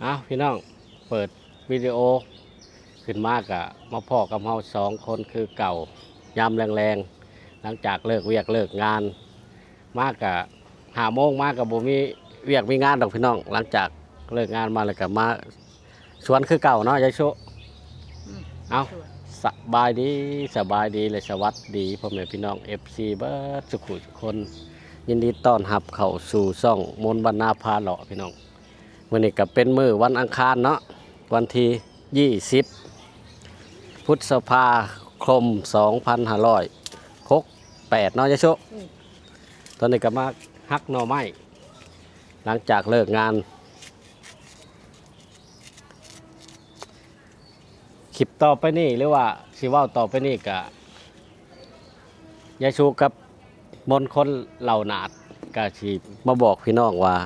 ເອົາ ພີ່ນ້ອງ ເປີດວິດີໂອຂຶ້ນມາກະມາພໍ້ກັບເຮົາສອງຄົນຄືເກົ່າ ຍາມແລງໆ ຫຼັງຈາກເລີກວຽກເລີກງານມາກະ ຫ້າໂມງມາກະບໍ່ມີວຽກມີງານດອກພີ່ນ້ອງ ຫຼັງຈາກເລີກງານມາແລ້ວກະມາ ສວນຄືເກົ່າເນາະ ຍາຍສຸ. ອືມ ເອົ້າ ສວນ ສະບາຍດີ ສະບາຍດີ ແລະ ສະຫວັດດີພໍ່ແມ່ພີ່ນ້ອງ ເອັຟຊີ ເບິດສຸຂູສຸຄົນ ຍິນດີຕ້ອນຮັບເຂົ້າສູ່ຊ່ອງມົນວັນນາພາເລາະພີ່ນ້ອງ. ມື້ນີ້ກະເປັນມື້ວັນອັງຄານເນາະ ວັນທີຊາວ ພຶດສະພາຄົມ ສອງພັນຫ້າຮ້ອຍຫົກແປດເນາະ ຍາຍສຸ. ອືມ ຕອນນີ້ກະມາຫັກໜໍ່ໄມ້ ຫຼັງຈາກເລີກງານ. ຄລິບຕໍ່ໄປນີ້ ຫຼືວ່າຊິເວົ້າຕໍ່ໄປນີ້ກະ ຍາຍສຸກັບມົນຄົນເຫຼົ່າໜາດ ກະຊິມາບອກພີ່ນ້ອງວ່າ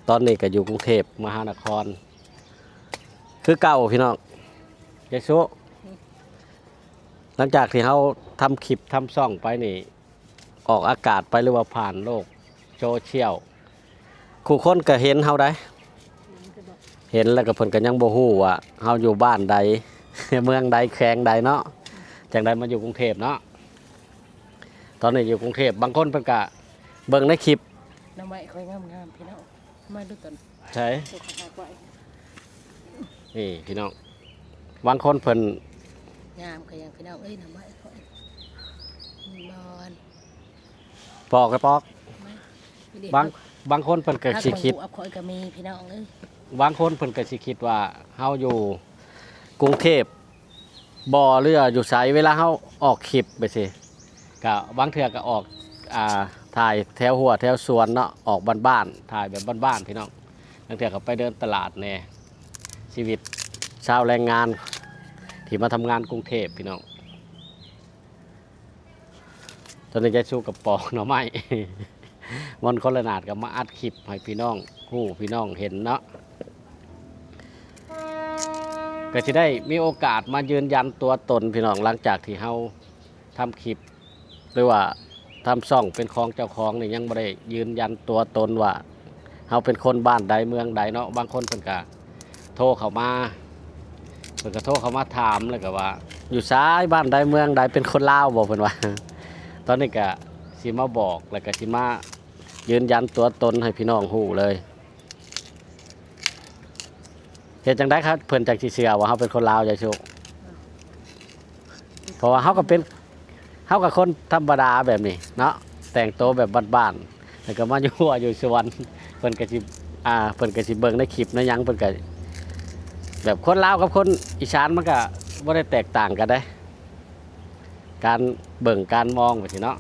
ຕອນນີ້ກະຢູ່ກຸງເທບມະຫານະຄອນຄືເກົ່າພີ່ນ້ອງ. ຍາຍສຸ ຫຼັງຈາກທີ່ເຮົາທຳຄລິບທຳຊ່ອງໄປນີ້ ອອກອາກາດໄປ ຫຼືວ່າຜ່ານໂລກໂຊຊຽວ ຄູ່ຄົນກະເຫັນເຮົາໄດ໋ ເຫັນແລ້ວກະເພິ່ນກະຍັງບໍ່ຮູ້ວ່າເຮົາຢູ່ບ້ານໃດ ເມືອງໃດ ແຂວງໃດເນາະ ຈັ່ງໃດມາຢູ່ກຸງເທບເນາະ. ຕອນນີ້ຢູ່ກຸງເທບ ບາງຄົນເພິ່ນກະເບິ່ງໃນຄລິບ ໜໍ່ໄມ້ຂ້ອຍງາມໆ ພີ່ນ້ອງ ມາດູຕົນ ໃສ ນີ້ພີ່ນ້ອງ ບາງຄົນເພິ່ນ ງາມຄືຫຍັງພີ່ນ້ອງເອີຍ ໜໍ່ໄມ້ຂ້ອຍ ບອນ ປອກກະປອກ ບາງ ບາງຄົນເພິ່ນກະຊິຄິດ ຂ້ອຍກະມີພີ່ນ້ອງເອີຍ ບາງຄົນເພິ່ນກະຊິຄິດວ່າເຮົາຢູ່ກຸງເທບ ບໍ່ ຫຼືວ່າຢູ່ໃສ ເວລາເຮົາອອກຄລິບໄປຊີ້ ກະບາງເທື່ອກະອອກ ອ່າ ຖ່າຍແຖວຮົ້ວແຖວສວນເນາະ ອອກບ້ານໆ ຖ່າຍແບບບ້ານໆ ພີ່ນ້ອງ. ບາງເທື່ອກະໄປເດີນຕະຫຼາດແດ່ ຊີວິດຊາວແຮງງານທີ່ມາທຳງານກຸງເທບ ພີ່ນ້ອງ. ຕອນນີ້ຍາຍສຸກະປອກໜໍ່ໄມ້ ມົນຄົນລະນາດກະມາອັດຄລິບໃຫ້ພີ່ນ້ອງຮູ້ ພີ່ນ້ອງເຫັນເນາະ ກະຊິໄດ້ມີໂອກາດມາຢືນຢັນຕົວຕົນພີ່ນ້ອງ ຫຼັງຈາກທີ່ເຮົາທຳຄລິບ ຫຼືວ່າທຳຊ່ອງເປັນຂອງເຈົ້າຂອງນີ້ ຍັງບໍ່ໄດ້ຢືນຢັນຕົວຕົນວ່າ ເຮົາເປັນຄົນບ້ານໃດເມືອງໃດເນາະ. ບາງຄົນເພິ່ນກະໂທເຂົ້າມາ ເພິ່ນກະໂທເຂົ້າມາຖາມ ແລ້ວກະວ່າ ຢູ່ໃສ ບ້ານໃດເມືອງໃດ ເປັນຄົນລາວບໍ່ ເພິ່ນວ່າ. ຕອນນີ້ກະຊິມາບອກ ແລ້ວກະຊິມາຢືນຢັນຕົວຕົນໃຫ້ພີ່ນ້ອງຮູ້ເລີຍ. ເຮັດຈັ່ງໃດຄັບ ເພິ່ນຈັ່ງຊິເຊື່ອວ່າເຮົາເປັນຄົນລາວ ຍາຍສຸ? ເພາະວ່າເຮົາກະເປັນ ເຮົາກະຄົນທຳມະດາແບບນີ້ເນາະ ແຕ່ງໂຕແບບບ້ານໆ ແລ້ວກະມາຢູ່ຮົ້ວຢູ່ສວນ ເພິ່ນກະຊິ ອ່າ ເພິ່ນກະຊິເບິ່ງໃນຄລິບໃນຫຍັງ ເພິ່ນກະ ແບບຄົນລາວກັບຄົນອີສານມັນກະບໍ່ໄດ້ແຕກຕ່າງກັນເດ້ ການເບິ່ງການມອງແບບຊີ້ເນາະ.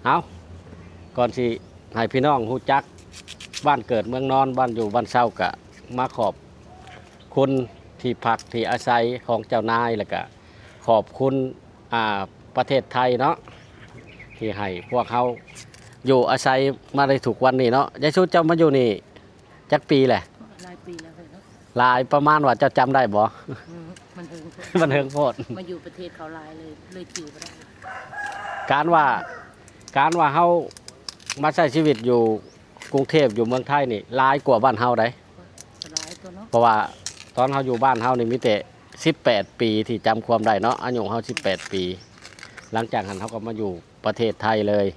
ເອົາ ກ່ອນຊິໃຫ້ພີ່ນ້ອງຮູ້ຈັກບ້ານເກີດເມືອງນອນ ບ້ານຢູ່ບ້ານເຊົາ ກະມາຂອບຄຸນທີ່ພັກທີ່ອາໄສຂອງເຈົ້ານາຍ ແລ້ວກະຂອບຄຸນ ອ່າ ປະເທດໄທເນາະ ທີ່ໃຫ້ພວກເຮົາຢູ່ອາໄສມາໄດ້ທຸກວັນນີ້ເນາະ. ຍາຍສຸ ເຈົ້າມາຢູ່ນີ້ຈັກປີແຫຼະ? ຫຼາຍປີແລ້ວເນາະ ຫຼາຍປະມານວ່າເຈົ້າຈຳໄດ້ບໍ່? ອືມ ມັນເຫິງໂພດ ມັນເຫິງໂພດ ມາຢູ່ປະເທດເຂົາຫຼາຍເລີຍ ເລີຍຈື່ບໍ່ໄດ້. ການວ່າ ການວ່າເຮົາມາໃຊ້ຊີວິດຢູ່ກຸງເທບ ຢູ່ເມືອງໄທນີ້ ຫຼາຍກວ່າບ້ານເຮົາໃດ໋ ຫຼາຍຕົວະເນາະ ເພາະວ່າຕອນເຮົາຢູ່ບ້ານເຮົານີ້ມີແຕ່ສິບແປດປີທີ່ຈຳຄວາມໄດ້ເນາະ ອາຍຸເຮົາສິບແປດປີ. ຫຼັງຈາກຫັ້ນເຮົາກະມາຢູ່ປະເທດໄທເລີຍ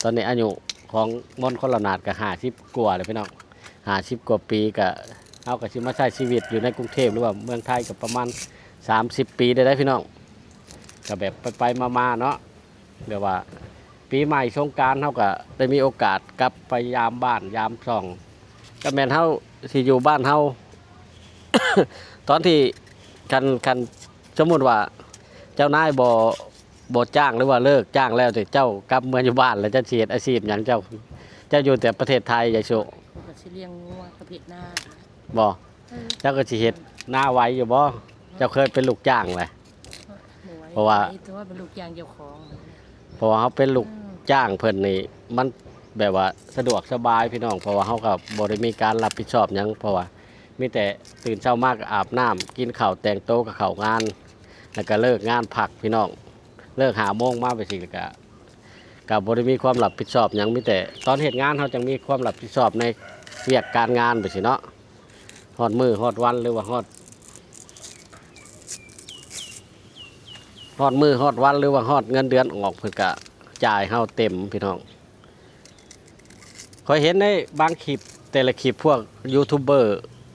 ຕອນນີ້ອາຍຸຂອງມົນຄົນລະນາດກະຫ້າສິບກວ່າແລ້ວພີ່ນ້ອງ ຫ້າສິບກວ່າປີ ກະ ເຮົາກະຊິມາໃຊ້ຊີວິດຢູ່ໃນກຸງເທບ ຫຼືວ່າເມືອງໄທກະປະມານສາມສິບປີໄດ້ໄດ໋ພີ່ນ້ອງ ກະແບບໄປໆມາໆເນາະ. ແບບວ່າປີໃໝ່ສົງການເຮົາກະໄດ້ມີໂອກາດກັບໄປຢາມບ້ານຢາມຊ່ອງ ກະແມ່ນເຮົາຊິຢູ່ບ້ານເຮົາ ຕອນທີ່ ຄັນ ຄັນສົມມຸດວ່າເຈົ້ານາຍບໍ່ ບໍ່ຈ້າງ ຫຼືວ່າເລີກຈ້າງແລ້ວ ແຕ່ເຈົ້າກັບເມືອຢູ່ບ້ານ ແລ້ວເຈົ້າຊິເຮັດອາຊີບຫຍັງ? ເຈົ້າ ເຈົ້າຢູ່ແຕ່ປະເທດໄທ ຍາຍສຸ ຂ້ອຍກະຊິລ້ຽງງົວກັບເຮັດນາ ບໍ່? ເອີ ເຈົ້າກະຊິເຮັດນາໄຫວຢູ່ບໍ່? ເຈົ້າເຄີຍເປັນລູກຈ້າງແຫຼະ? ບໍ່ໄຫວ ເພາະວ່າ ໄຫວ ແຕ່ວ່າເປັນລູກຈ້າງເຈົ້າຂອງ ເພາະວ່າເຮົາເປັນລູກ ອືມ ຈ້າງເພິ່ນນີ້ ມັນແບບວ່າສະດວກສະບາຍພີ່ນ້ອງ ເພາະວ່າເຮົາກະບໍ່ໄດ້ມີການຮັບຜິດຊອບຫຍັງ ເພາະວ່າມີແຕ່ຕື່ນເຊົ້າມາກະອາບນ້ຳ ກິນເຂົ້າ ແຕ່ງໂຕກະເຂົ້າງານ ແລ້ວກະເລີກງານພັກພີ່ນ້ອງ ເລີກຫ້າໂມງມາແບບຊີ້ ແລ້ວກະ ກໍບໍ່ໄດ້ມີຄວາມຮັບຜິດຊອບຫຍັງ, ມີແຕ່ຕອນເຮັດງານເຮົາຈັ່ງມີຄວາມຮັບຜິດຊອບໃນວຽກການງານໄປຊີ້ເນາະ. ຮອດມື້ຮອດວັນ ຫຼືວ່າຮອດ ຮອດມື້ຮອດວັນ ຫຼືວ່າຮອດເງິນເດືອນອອກ ເພິ່ນກະຈ່າຍເຮົາເຕັມພີ່ນ້ອງ. ຂ້ອຍເຫັນໃນບາງຄລິບ ແຕ່ລະຄລິບພວກຢູທູບເບີ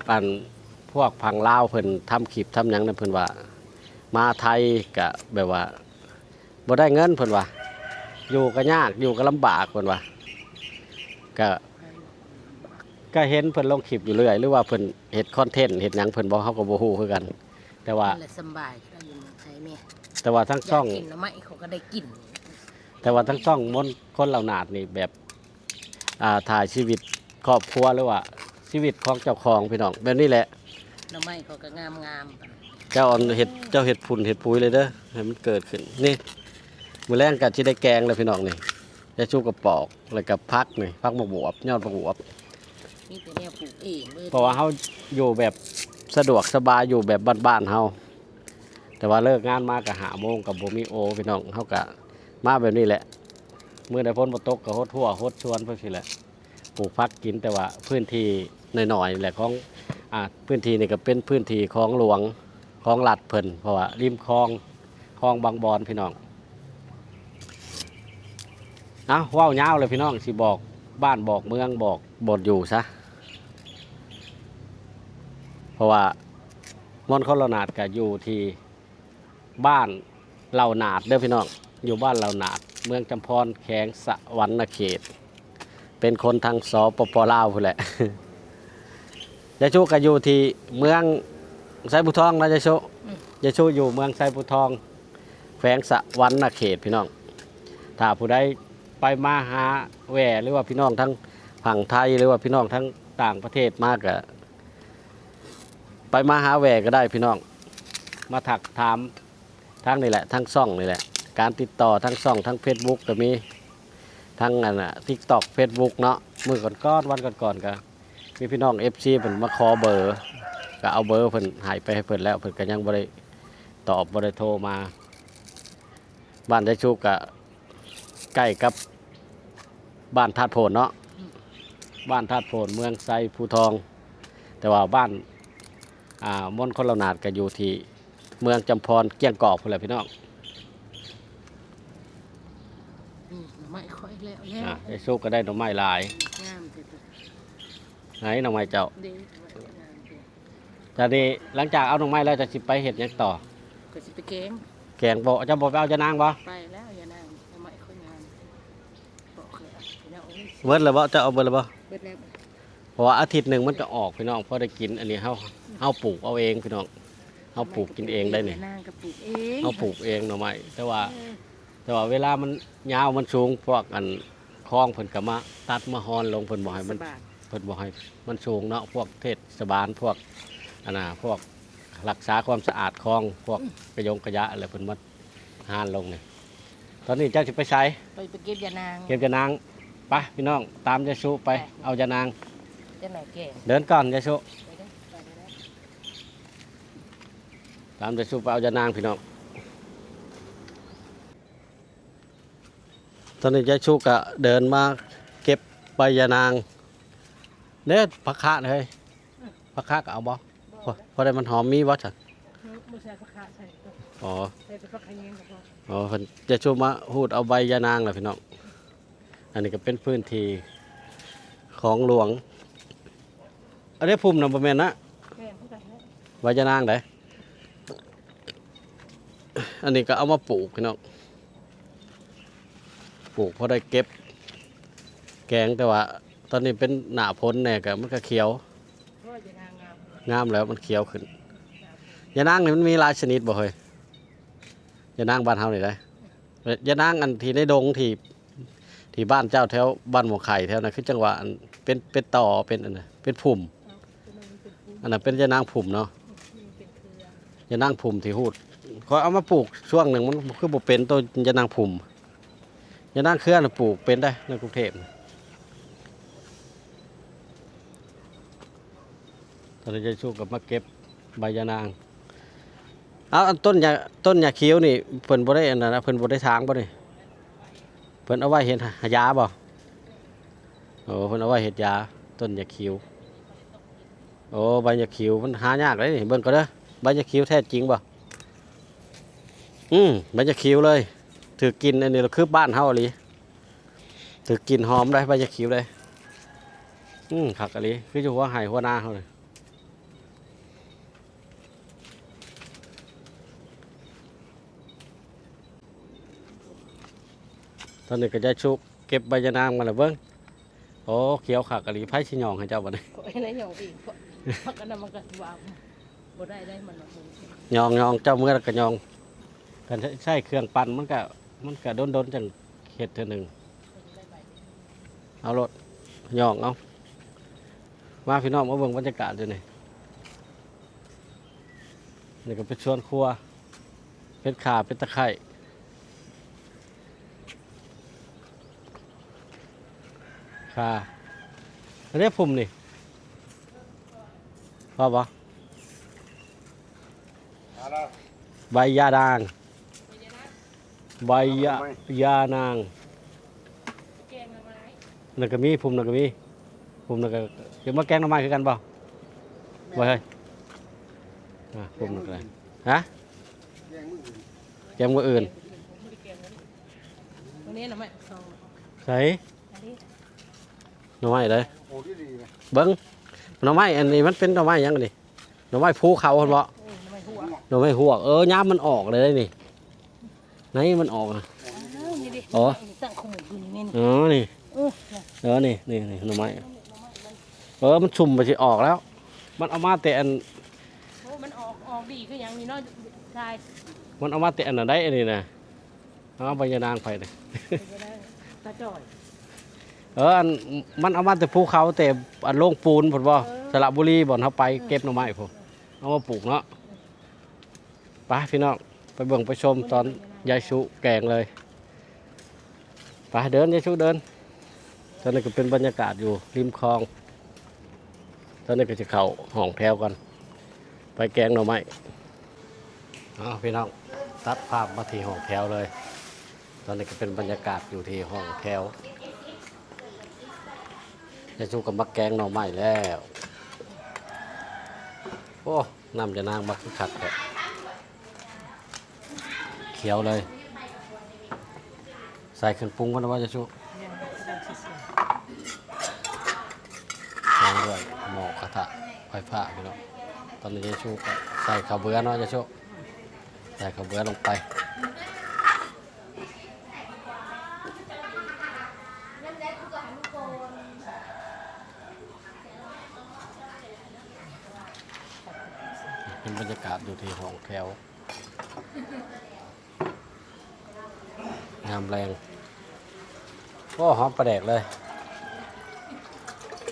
ອັນ ພວກຝັ່ງລາວເພິ່ນທຳຄລິບທຳຫຍັງນັ້ນ ເພິ່ນວ່າມາໄທກະແບບວ່າ ບໍ່ໄດ້ເງິນເພິ່ນວ່າ ຢູ່ກໍຍາກ ຢູ່ກໍລຳບາກເພິ່ນວ່າ. ກະ ກະເຫັນເພິ່ນລົງຄລິບຢູ່ເລື້ອຍ ຫຼືວ່າເພິ່ນເຮັດຄອນເທັນເຮັດຫຍັງເພິ່ນບໍ່ ເຮົາກໍບໍ່ຮູ້ຄືກັນ. ແຕ່ວ່າ ນັ້ນແຫຼະສຳບາຍ ເຂົາຢູ່ເມືອງໄທແມ່ ແຕ່ວ່າທັງຊ່ອງ ຢາກກິນໜໍ່ໄມ້ເຂົາກໍໄດ້ກິນ. ແຕ່ວ່າທັງຊ່ອງມົນຄົນເຫຼົ່າໜາດນີ້ແບບ ອ່າ ຖ່າຍຊີວິດຄອບຄົວ ຫຼືວ່າຊີວິດຂອງເຈົ້າຂອງພີ່ນ້ອງ ແບບນີ້ແຫຼະ. ໜໍ່ໄມ້ເຂົາກໍງາມໆ ເຈົ້າອັນເຮັດ ເຈົ້າເຮັດຝຸ່ນເຮັດປຸຍເລີຍເດີ ໃຫ້ມັນເກີດຂຶ້ນ. ນີ້ ມື້ແລງກໍຊິໄດ້ແກງແລ້ວພີ່ນ້ອງນີ້. ຍາຍຊູກໍປອກ ແລ້ວກໍຜັກນີ້ ຜັກໝາກບວບ ຍອດໝາກບວບ ມີແຕ່ແນວປູກເອງເລີຍ ເພາະວ່າເຮົາຢູ່ແບບສະດວກສະບາຍ ຢູ່ແບບບ້ານໆເຮົາ. ແຕ່ວ່າເລີກງານມາກໍຫ້າໂມງ ກໍບໍ່ມີໂອພີ່ນ້ອງ ເຮົາກໍມາແບບນີ້ແຫຼະ. ມື້ໃດຝົນບໍ່ຕົກກໍຫົດຮົ້ວຫົດສວນໄປຊີ້ແຫຼະ ປູກຜັກກິນ. ແຕ່ວ່າພື້ນທີ່ໜ້ອຍໆແຫຼະ ຂອງ ອ່າ ພື້ນທີ່ນີ້ກໍເປັນພື້ນທີ່ຂອງຫຼວງ ຂອງລັດເພິ່ນ ເພາະວ່າລິມຄອງ ຄອງບາງບອນພີ່ນ້ອງ. ເອົ້າ ເວົ້າຍາວເລີຍພີ່ນ້ອງ ຊິບອກບ້ານບອກເມືອງ ບອກບ່ອນຢູ່ຊະ ເພາະວ່າມົນຄົນລະນາດກໍຢູ່ທີ່ ບ້ານເຫຼົ່າໜາດເດີພີ່ນ້ອງ ຢູ່ບ້ານເຫຼົ່າໜາດ ເມືອງຈຳພອນ ແຂວງສະຫວັນນະເຂດ ເປັນຄົນທາງ ສປປ ລາວ ພຸ້ນແຫຼະ. ຍາຍຊູກໍຢູ່ທີ່ເມືອງໄຊພູທອງນະ ຍາຍຊູ ອືມ ຍາຍຊູຢູ່ເມືອງໄຊພູທອງ ແຂວງສະຫວັນນະເຂດພີ່ນ້ອງ. ຖ້າຜູ້ໃດໄປມາຫາແວ່ ຫຼືວ່າພີ່ນ້ອງທາງຝັ່ງໄທ ຫຼືວ່າພີ່ນ້ອງທາງຕ່າງປະເທດມາ ກໍ ໄປມາຫາແວ່ກໍໄດ້ພີ່ນ້ອງ ມາທັກຖາມທາງນີ້ແຫຼະ ທາງຊ່ອງນີ້ແຫຼະ. ການຕິດຕໍ່ທາງຊ່ອງ ທາງເຟສບຸກກໍມີ ທາງອັນນ່າ ຕິກຕັອກ ເຟສບຸກເນາະ. ມື້ກ່ອນໆ ວັນກ່ອນໆ ກໍມີພີ່ນ້ອງເອັຟຊີເພິ່ນມາຂໍເບີ ກໍເອົາເບີເພິ່ນໃຫ້ໄປໃຫ້ເພິ່ນແລ້ວ ເພິ່ນກໍຍັງບໍ່ໄດ້ຕອບ ບໍ່ໄດ້ໂທມາ. ບ້ານຍາຍຊູກະໃກ້ກັບບ້ານທາດໂພນເນາະ ອືມ ບ້ານທາດໂພນ ເມືອງໄຊພູທອງ. ແຕ່ວ່າບ້ານ ອ່າ ມົນຄົນເຫຼົ່າໜາດກະຢູ່ທີ່ເມືອງຈຳພອນ ກຽງກອກພຸ້ນແຫຼະພີ່ນ້ອງ. ນີ້ໜໍ່ໄມ້ຂ້ອຍແລ້ວແລ້ວ ອ່າ ຍາຍຊູກະໄດ້ໜໍ່ໄມ້ຫຼາຍ ງາມແທ້ ໄຫນໜໍ່ໄມ້ເຈົ້າ ເດ້ ງາມແທ້. ຈາກນີ້ ຫຼັງຈາກເອົາໜໍ່ໄມ້ແລ້ວ ເຈົ້າຊິໄປເຮັດຫຍັງຕໍ່? ກໍຊິໄປແກງ ແກງບໍ່? ເຈົ້າບໍ່ໄປເອົາຢານາງບໍ່? ໄປແລ້ວຢານາງ ໜໍ່ໄມ້ຂ້ອຍງາມ ບໍ່ເຄີຍເອົາ ພີ່ນ້ອງເອີຍ. ເບິດແລ້ວບໍ່? ເຈົ້າເອົາເບິດແລ້ວບໍ່? ເບິດແລ້ວ ເພາະວ່າອາທິດໜຶ່ງມັນກໍອອກພີ່ນ້ອງ ພໍໄດ້ກິນ. ອັນນີ້ເຮົາ ເຮົາປູກເອົາເອງພີ່ນ້ອງ ເຮົາປູກກິນເອງໄດ້ນີ້ ຢານາງກໍປູກເອງ ເຮົາປູກເອງໜໍ່ໄມ້ ແຕ່ວ່າ ເອີ ແຕ່ວ່າເວລາມັນຍາວມັນສູງ ພວກອັນຄອງເພິ່ນກໍມາຕັດມາຮອນລົງ ເພິ່ນບໍ່ໃຫ້ມັນ ສະບາຍ ເພິ່ນບໍ່ໃຫ້ມັນສູງເນາະ ພວກເທດສະບານ ພວກອັນນ່າ ພວກຮັກສາຄວາມສະອາດຄອງ ພວກ ອືມ ກະຢົງກະຢະ ແລ້ວເພິ່ນມາຮານລົງນີ້. ຕອນນີ້ເຈົ້າຊິໄປໃສ? ໄປ ໄປເກັບຢານາງ ເກັບຢານາງ. ໄປພີ່ນ້ອງ ຕາມຍາຍສຸໄປ ໄປ ເອົາຢານາງ ເດີນກ່ອນຍາຍສຸ ໄປເດີ ໄປເດີ ຕາມຍາຍສຸໄປເອົາຢານາງພີ່ນ້ອງ. ຕອນນີ້ຍາຍສຸກະເດີນມາເກັບໃບຢານາງເດ້. ຜັກຄາດເຮີ້ຍ ຜັກຄາດກະເອົາບໍ່? ບໍ່ ພໍ ພໍໄດ້ມັນຫອມ ມີບໍ່ຊະ? ບໍ່ໃສ່ຜັກຄາດໃສ່ ອໍ ໃສ່ແຕ່ຜັກຂະແຍງກໍພໍ. ອໍ ເພິ່ນ ຍາຍສຸມາຮູດເອົາໃບຢານາງແລ້ວພີ່ນ້ອງ. ອັນນີ້ກໍເປັນພື້ນທີ່ຂອງຫຼວງ. ອັນນີ້ພຸ່ມນະ ບໍ່ແມ່ນນະ? ແມ່ນຄືກັນແຫຼະ ໃບຢານາງໃດ. ອັນນີ້ກໍເອົາມາປູກພີ່ນ້ອງ ປູກພໍໄດ້ເກັບແກງ ແຕ່ວ່າຕອນນີ້ເປັນໜ້າຝົນແດ່ ກໍມັນກໍຂຽວ ງາມແລ້ວ ມັນຂຽວຂຶ້ນ. ຢານາງນີ້ມັນມີຫຼາຍຊະນິດບໍ່ເຮີ້ຍ? ຢານາງບ້ານເຮົານີ້ໃດ ຢານາງອັນທີ່ໃນດົງທີ່ ທີ່ບ້ານເຈົ້າແຖວບ້ານໝວກໄຂ່ແຖວນັ້ນ ຄືຈັ່ງວ່າອັນເປັນ ເປັນຕໍ ເປັນອັນນັ້ນ ເປັນພຸ່ມ ອັນນັ້ນເປັນຢານາງພຸ່ມເນາະ. ຢານາງພຸ່ມທີ່ຮູດ ຂ້ອຍເອົາມາປູກຊ່ວງໜຶ່ງ ມັນຄືບໍ່ເປັນໂຕຢານາງພຸ່ມ. ຢານາງເຄືອນະປູກເປັນໄດ໋ໃນກຸງເທບ. ຕອນນີ້ຍາຍສຸກໍມາເກັບໃບຢານາງ. ເອົາ ອັນຕົ້ນຫຍ້າ ຕົ້ນຫຍ້າຂຽວນີ້ເພິ່ນບໍ່ໄດ້ອັນນັ້ນນະ ເພິ່ນບໍ່ໄດ້ຖາງບໍ່ນີ້? ເພິ່ນເອົາໄວ້ເຮັດຢາບໍ່? ໂອ້ ເພິ່ນເອົາໄວ້ເຮັດຢາ ຕົ້ນຢາຂິວ. ໂອ້ ໃບຢາຂິວມັນຫາຍາກເດ້ນີ້ ເບິ່ງກ່ອນເດີ ໃບຢາຂິວແທ້ຈິງບໍ່? ອືມ ໃບຢາຂິວເລີຍ ຖືກກິ່ນ ອັນນີ້ລະຄືບ້ານເຮົາອີ່ຫຼີ ຖືກກິ່ນຫອມເດ້ ໃບຢາຂິວເດ້. ອືມ ຄັກອີ່ຫຼີ ຄືຢູ່ຫົວໄຮ່ຫົວນາເຮົາເລີຍ. ຕອນນີ້ກໍຍາຍຊຸເກັບໃບຍານາງມາແລ້ວເບິ່ງ. ໂອ້ ຂຽວຄັກອີ່ຫຼີ ໃຜຊິຫຍ້ອງໃຫ້ເຈົ້າບັດນີ້? ຂ້ອຍລະຫຍ້ອງເອງ ເພາະ ເພາະອັນນັ້ນມັນກໍວ່າບໍ່ໄດ້ໄດ໋ ມັນວ່າ ຫຍ້ອງ ຫຍ້ອງ ເຈົ້າເມືອແລ້ວກໍຫຍ້ອງ. ຄັນໃຊ້ເຄື່ອງປັ່ນມັນກໍ ມັນກໍດົນໆຈັ່ງເຮັດເທື່ອໜຶ່ງ. ເອົາໂລດ ຫຍ້ອງເອົາ. ມາພີ່ນ້ອງ ມາເບິ່ງບັນຍາກາດຢູ່ນີ້. ນີ້ກໍເປັນສວນຄົວ ເປັນຂ່າ ເປັນຕະໄຄ ຂ່າ. ອັນນີ້ພຸ່ມນີ້ ພໍບໍ່? ໃບຢານາງ ໃບຢາ ຢານາງ. ນັ້ນກໍມີ ພຸ່ມນັ້ນກໍມີ ພຸ່ມນັ້ນກໍ ຈະມາແກງໜໍ່ໄມ້ຄືກັນບໍ່? ບໍ່ເຮີ້ຍ ອ່າ ພຸ່ມນັ້ນກໍໄດ້. ຮະ? ແກງມື້ອື່ນ ແກງມື້ອື່ນ. ໃສ? ໜໍ່ໄມ້ໃດ? ເບິ່ງ ໜໍ່ໄມ້ອັນນີ້ມັນເປັນໜໍ່ໄມ້ຫຍັງອັນນີ້? ໜໍ່ໄມ້ພູເຂົາຫັ້ນເບາະ? ເອີ ໜໍ່ໄມ້ຮວກ ໜໍ່ໄມ້ຮວກ. ເອີ ຍາມມັນອອກເລີຍນີ້ ໃນມັນອອກນະ. ອໍ ນີ້ເດ້ ອໍ ຕັ້ງຂະໝົກຢູ່ນີ້ ອໍ ນີ້ ເອີ ເອີ ນີ້ ນີ້ ນີ້ ໜໍ່ໄມ້. ເອີ ມັນຊຸ່ມ ມັນຊິອອກແລ້ວ. ມັນເອົາມາແຕ່ອັນ ໂອ້ ມັນອອກ ອອກດີຄືຫຍັງນີ້ເນາະ ຊາຍ. ມັນເອົາມາແຕ່ອັນນັ້ນໄດ໋ ອັນນີ້ນະ. ເອົາໃບຍານາງໃຜນີ້? ຕາຈ່ອຍ. ເອີ ອັນ ມັນເອົາມາແຕ່ພູເຂົາ ແຕ່ອັນໂລງປູນພຸ້ນບໍ່? ເອີ ສະລະບູລີ ບ່ອນເຮົາໄປເກັບໜໍ່ໄມ້ພຸ້ນ ເອົາມາປູກເນາະ. ໄປພີ່ນ້ອງ ໄປເບິ່ງໄປຊົມຕອນຍາຍຊຸແກງເລີຍ. ໄປເດີນ ຍາຍຊຸເດີນ. ຕອນນີ້ກໍເປັນບັນຍາກາດຢູ່ລິມຄອງ. ຕອນນີ້ກໍຈະເຂົ້າຫ້ອງແຖວກ່ອນ ໄປແກງໜໍ່ໄມ້. ເອົາ ພີ່ນ້ອງ ຕັດພາບມາທີ່ຫ້ອງແຖວເລີຍ. ຕອນນີ້ກໍເປັນບັນຍາກາດຢູ່ທີ່ຫ້ອງແຖວ. ຍາຍຊຸກໍມາແກງໜໍ່ໄມ້ແລ້ວ. ໂອ້ ນ້ຳຢານາງມາຄືຄັກແທ້. ຂຽວເລີຍ. ໃສ່ເຄື່ອງປຸງກ່ອນນະວ່າ ຍາຍຊຸ? ແມ່ນ ກຳລັງຊິໃສ່ ລ້າງດ້ວຍໝໍ້ກະທະໄຟຟ້າພີ່ນ້ອງ. ຕອນນີ້ຍາຍຊຸກໍໃສ່ເຂົ້າເບືອເນາະ ຍາຍຊຸ ໃສ່ເຂົ້າເບືອລົງໄປ. ເປັນບັນຍາກາດຢູ່ທີ່ຫ້ອງແຖວ ຍາມແລງ. ໂອ້ ຫອມປາແດກເລີຍ.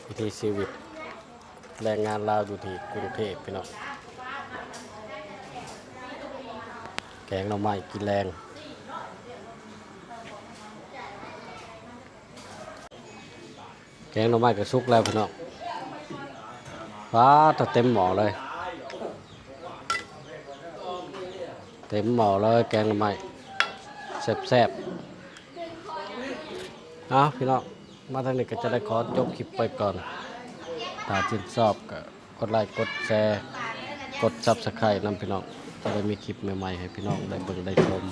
ວິຖີຊີວິດແຮງງານລາວຢູ່ທີ່ກຸງເທບພີ່ນ້ອງ. ແກງໜໍ່ໄມ້ກິນແລງ. ແກງໜໍ່ໄມ້ກໍສຸກແລ້ວພີ່ນ້ອງ. ປາດ ເຕັມໝໍ້ເລີຍ ເຕັມໝໍ້ເລີຍແກງໜໍ່ໄມ້ ແຊບໆ. ເອົາ ພີ່ນ້ອງ ມາທາງນີ້ກໍຈະໄດ້ຂໍຈົບຄລິບໄວ້ກ່ອນ. ຖ້າຊື່ນຊອບກໍກົດໄລ ກົດແຊ ກົດຊັບສະໄຄຣບ໌ນຳພີ່ນ້ອງ ຈະໄດ້ມີຄລິບໃໝ່ໆໃຫ້ພີ່ນ້ອງໄດ້ເບິ່ງໄດ້ຊົມ.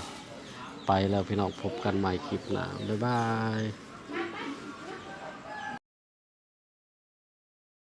ໄປແລ້ວພີ່ນ້ອງ ພົບກັນໃໝ່ຄລິບໜ້າ ບາຍບາຍ.